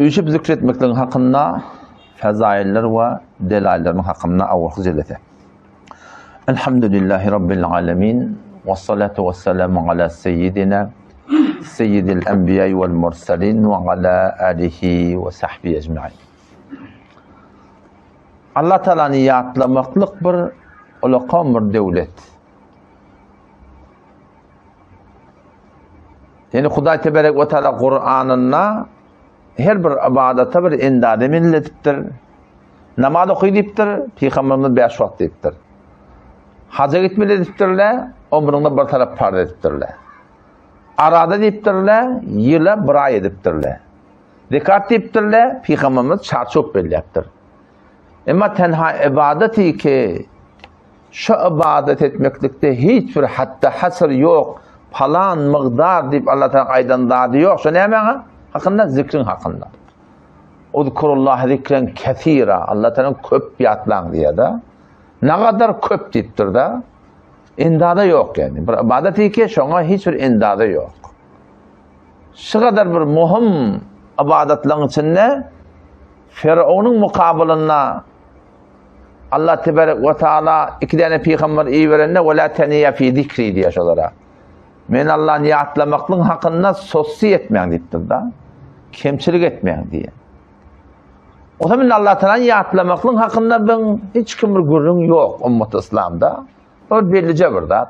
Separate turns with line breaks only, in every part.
Üýşüp zikretmekligiň hakynda fezailler we delailleriniň hakynda awalky jelese. Elhamdülillahi Rabbil alemin we salatu we selamu ala seyyidina seyyidil enbiya vel mursalin we ala alihi we sahbihi ecmain. Allah Taalany ýatlamaklyk bir ulakan bir döwlet. Ýani Hudaý teberek we taala Kur'anynda her bir ibadata bir endade milletipdir. Namaz oky diýipdir, Pygamberimiz 5 wagt diýipdir. Haja gitmeli diýipdirler, ömrüňde bir tarap parz edipdirler. Arada diýipdirler, ýyla bir aý edipdirler. Zekat diýipdirler, Pygamberimiz çarçup belläpdir. Emma tenha ibadeti ki Şu ybadat etmeklikde hiç bir hatda hasyr ýok, palan mygdar diýip Allah Taala aýdan zady ýok. Şu nämäňe? Hakynda zikriň hakynda. Uzkurullaha zikren kesira. Allah Taala köp ýatlaň diýýär-de. Nagadar köp diýipdir-de. Endada ýok ýani. Bir ybadat ki, şoňa hiç bir endada ýok. Şu kadar bir muhim ybadatlaryň içinde Firawunyň mukabylynda Allah tebarek we taala iki däne pygamber iberende we la teniya fi zikri diýýär şolara. Men Allahny ýatlamaklygyň hakynda sosy etmäň diýipdir da. Kemçilik etmäň diýýär. O zaman Allah Taalany ýatlamaklygyň hakynda biň hiç kim bir gürrüň ýok ummat islamda. Ol bellije bir zat.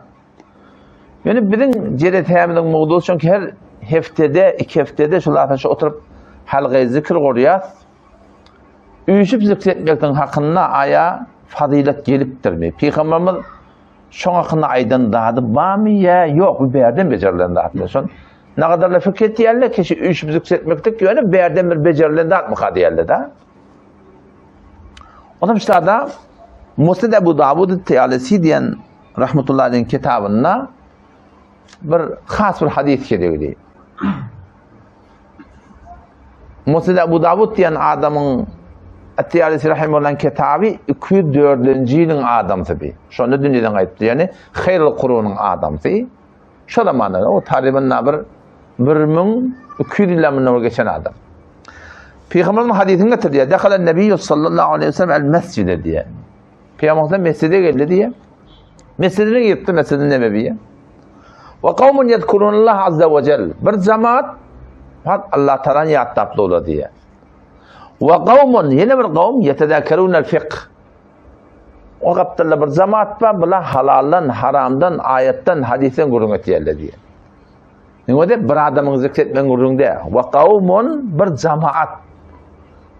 Ýöne biziň jeretämiziň mowzugy çünki her heftede, iki heftede şu lata şu oturyp halgaý zikr gurýas. Üýşüp zikr etmekligiň hakynda aýa fazylet gelipdirmi? Pygamberimiz şoň hakynda aýdan zady barmy ýa ýok? Bu bärden bejerilen zatmy? Şon nagadarlar fikir etýärler ki, şu üýşüp zikr etmeklik ýöne bärden bir bejerilen zatmyka diýerler da. Ondan şurada Musned Ebu Dawud Tiyalisi diýen rahmetullahi aleyhin kitabynda bir has bir hadis gelegdi. Musned Abu Dawud diýen adamyň At-Tiyalisi rahimahullahyň kitaby 204-nji ýylyň adamsy bi. Şonda dünýeden gaýtdy. Ýani Haýrul Kurunyň adamsy. Şo zamanda o taryban bir 1200 ýyl mundan geçen adam. Pygamberimiz hadisyny getirdi. Dakhala Nebiyyü sallallahu aleyhi ve sellem el mescide diýe. Pygamberimiz mescide geldi diýe. Mescidine giripdi, Mescid-i Nebeviye. Ve kavmun yezkurunallah azze ve cel. Bir cemaat hat Allah Teala'nı ýatlap dola diýe. Ve kavmun ýene bir kavm yetezakerunel fikh. O gapdalda bir cemaat bar, bular halaldan, haramdan, aýatdan, hadisden gürrüň etýärler diýe. Nime bir adamyň zikr etmegiň gürrüň däl. Ve kavmun bir cemaat.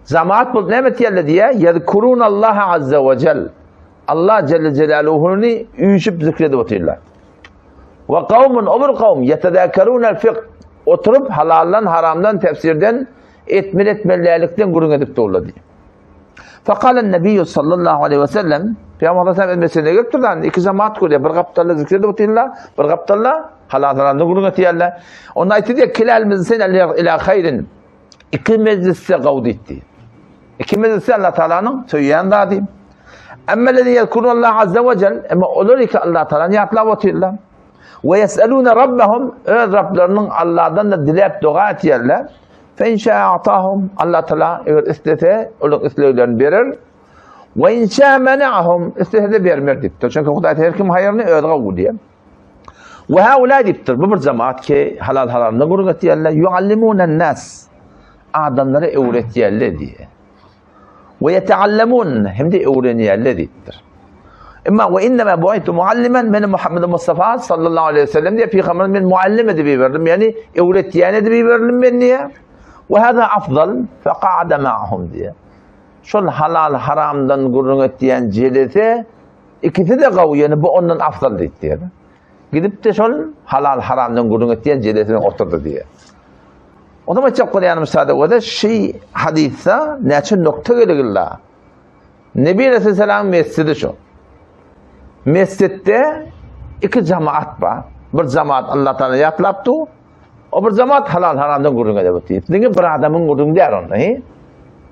Cemaat bolup näme etýärler diýe? Yezkurunallaha azze ve cel. Allah Celle Celaluhuny üýşüp zikredip otyrlar. Ve kavmun o bir kavm yetezâkerûnel fikh oturup halaldan haramdan tefsirden etmeli etmelilikden gürrüň edip durlar diýip. Fekalen Nebiyyü sallallahu aleyhi ve sellem Peygamber sallallahu aleyhi ve sellem gelip durdan iki cemaat görýär. Bir gapdalda zikredip otyrlar, bir gapdalda halal haramdan gürrüň etýärler. Onda aýtdy diýip, kilal mizsen ila hayrin. Iki mejlisde gawdy etdi. Iki mejlisde Allah Taalanyň söýýän zady. Emmellezine yezkurunallah azza we cel, emma olar iki Allah Taalany ýatlap otyrlar. We yeselune rabbahum, öz Rablarynyň Allahdan da diläp doga etýärler. Fe in şaa atahum, Allah Taala eger islese, olaryň isleglerini berer. We in şaa mena'ahum, islese de bermer diýipdir. Çünki Hudaý her kim haýryny özi gawdy diýýär. We haula diýipdir. Bu bir jemaat ki halal haramdan gürrüň etýärler. Yuallimunan nas. Adamlara öwretýärler diýýär. We yetaallamun hem de öwrenýärler diýipdir. Emma we innema bu'aytu mualliman men Muhammed Mustafa sallallahu aleyhi ve sellem diýip peygamber men muallim edip iberdim. Ýani öwretýän edip iberildim men diýýär. We hada afdal faqa'ada ma'hum diýýär. Şol halal haramdan gürrüň etýän jelese Ikisi-de gowy, ýöne bu ondan afzal diýip diýýär. Gidip-de şol halal haramdan gürrüň etýän jelesine oturdy diýýär. O zaman aýtjak bolýanym sada göze şi hadysda näçe nokta geligilla. Nebi Aleyhisselam mesjidi şu. Mesjitde iki jamaat bar. Bir jamaat Allah Taala ýatlap dur. O bir jamaat halal haramdan gürrüň edip otyr. Diňe bir adamyň gürrüň däl onda, he?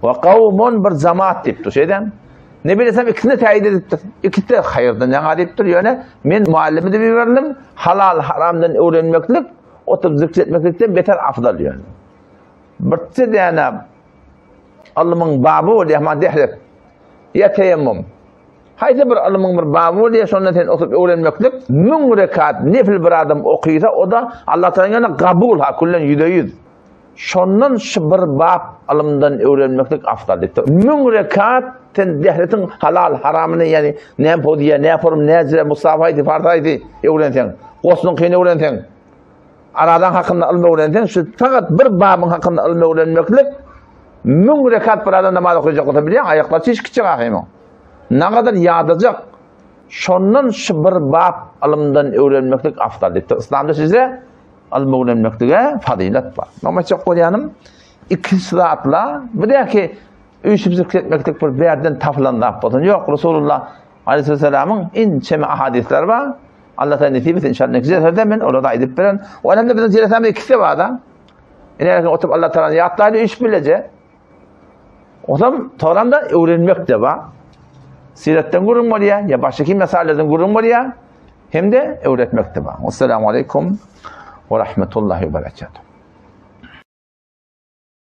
Wa kawmun bir jamaat diýipdir, şeýdem. Ne bilesem ikisini täýid edipdir. Ikisi de haýyrdan ýaňa diýipdir. Ýöne men muallimi diýip iberildim. Halal haramdan öwrenmeklik, oturyp zikr etmeklikden beter afdal ýöne. Birçe däne. ylmyň baby bolýar, ma dehret. Ýa teýemmum. Haýsy bir ylmyň bir baby bolýar, şonda sen oturyp öwrenmeklik 1000 rekat nefil bir adam okysa, o da Allah Taala ýanynda kabul ha, küllen 100%. Şondan şu bir bap ylymdan öwrenmeklik afdal diýipdir. 1000 rekat sen dehretiň halal, haramyny, ýani näme podýa, näme form, näjire, Mustafa aýdy, Farsa aýdy öwrenseň, gosnuňkyny öwrenseň, aradan hakynda ylym öwrenseň, şu fakat bir babyň hakynda ylym öwrenmeklik 1000 rekat bir adam namaz okayacak bolsa bilýän, aýaklar çiş kiçjek ahymyň. Nagadar ýadajak. Şondan şu bir bap ylymdan öwrenmeklik afdal diýipdir. Islamda size ylym öwrenmeklige fazylet bar. Näme aýtjak bolýanym? Ikisi zatla, bu däki üýşüp zikr etmeklik bir bärden tapylan zat bolsun. Ýok, Resulullah Aleyhisselamyň inçeme ahadisleri bar. Allah taala nesip etsin inşallah netijesinde men olary aýdyp beren. O hem de biziň jeresämiz ikisi bar da. Ine oturyp Allah taala ýatlaýdy üç bileje. Otam toram da öwrenmek de bar. Siretden gürrüň bolýar, ýa başga kim mesalerden gürrüň bolýar, hem de öwretmek de bar. Assalamu aleykum we rahmetullahi we berekatuh.